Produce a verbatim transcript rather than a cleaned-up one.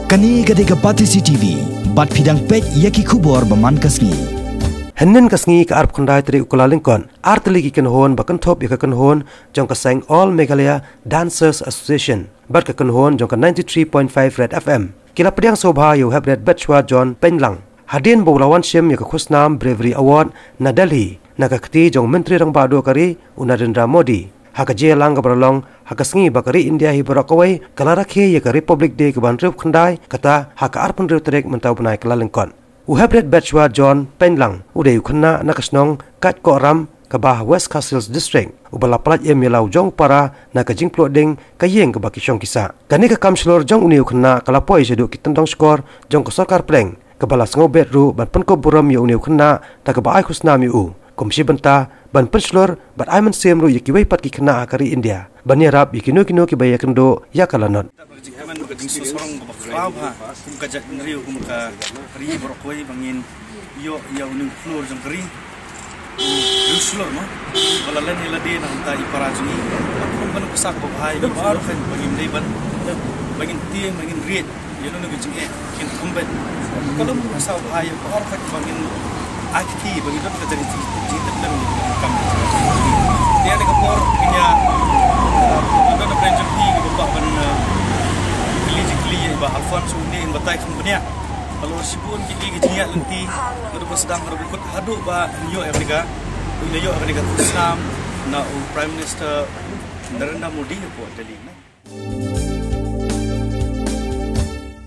Kane ka dei ka Batesi T V, bad phi dang peit ïa ki khubor ba man ka sngi. Hynnin ka sngi ka arphew khyndai tarik u Kyllalyngkot, artylli ki kynhun ba kynthup ïa ka kynhun jong ka seng All Meghalaya Dancers Association bad ka kynhun jong ka ninety-three point five Red F M ki la pdiang sngewbha ïa u Heprit Betshwa John Pynlang hadien ba u la wan shim ïa ka khusnam Bravery Award na Delhi na ka kti jong u Myntri Rangbah Duh ka ri u Narendra Modi. Ha ka jingïalang kaba la long ha ka sngi ba ka ri India hi baroh kawei ka la rakhe ïa ka Republic Day kaba hynriew khyndai, kata ha ka arphew hynriew tarik mynta u bnai Kyllalyngkot. U Heprit Betshwa John Pynlang u dei u khynnah na ka shnong Kaitkohram kaba ha West Khasi Hills District, uba la pyllait im ïa la u jong u para na ka jingpluh ding ka ïing kaba ki shong ki sah. Kane ka kam shlur jong une u khynnah ka la poi shaduh ki tyndong shkor jong ka sorkar pdeng, kaba la sngewbit ruh ban pynkup burom ïa une u khynnah da kaba ai khusnam ïa u kum shi bynta ban pynshlur bad ai mynsiem ruh ïa kiwei pat ki khynnah ha ka ri India ban ïarap ïa kino kino kiba ïakynduh ïa ka lanot. Ka jingkmen, ka jingsngewsarong kaba khraw bha kum ka jaitbynriew, kum ka ri baroh kawei ba ngin ïoh ïa une u khlur jong ka ri. Une u khlur mo, ba la len ïa lade na ka bynta i para jong ngi. Bad kum ban pynshai bha ïa baroh kawei ba ngin dei ban, ba ngin tieng, ba ngin riej ïa une u jingeh. Kin kumbet. Ka long u saw bha ïa baroh kawei ba ngin ai kti, ba ngin don ka jingtip, jingtip lem ïa ka kam. Te ïa ka por ngin ïa, uh, don ka jingtip ïa ka ba ban, uh, kylli jingkylli ïa i Bah Alphonse, u dei ban batai kham bniah. Ka long shibun ki, ki jingïaid lynti naduh ba sdang, naduh ba kut haduh ba ïoh ïa kane ka, ïoh ïa kane ka khusnam na u Prime Minister Narendra Modi hapoh Delhi.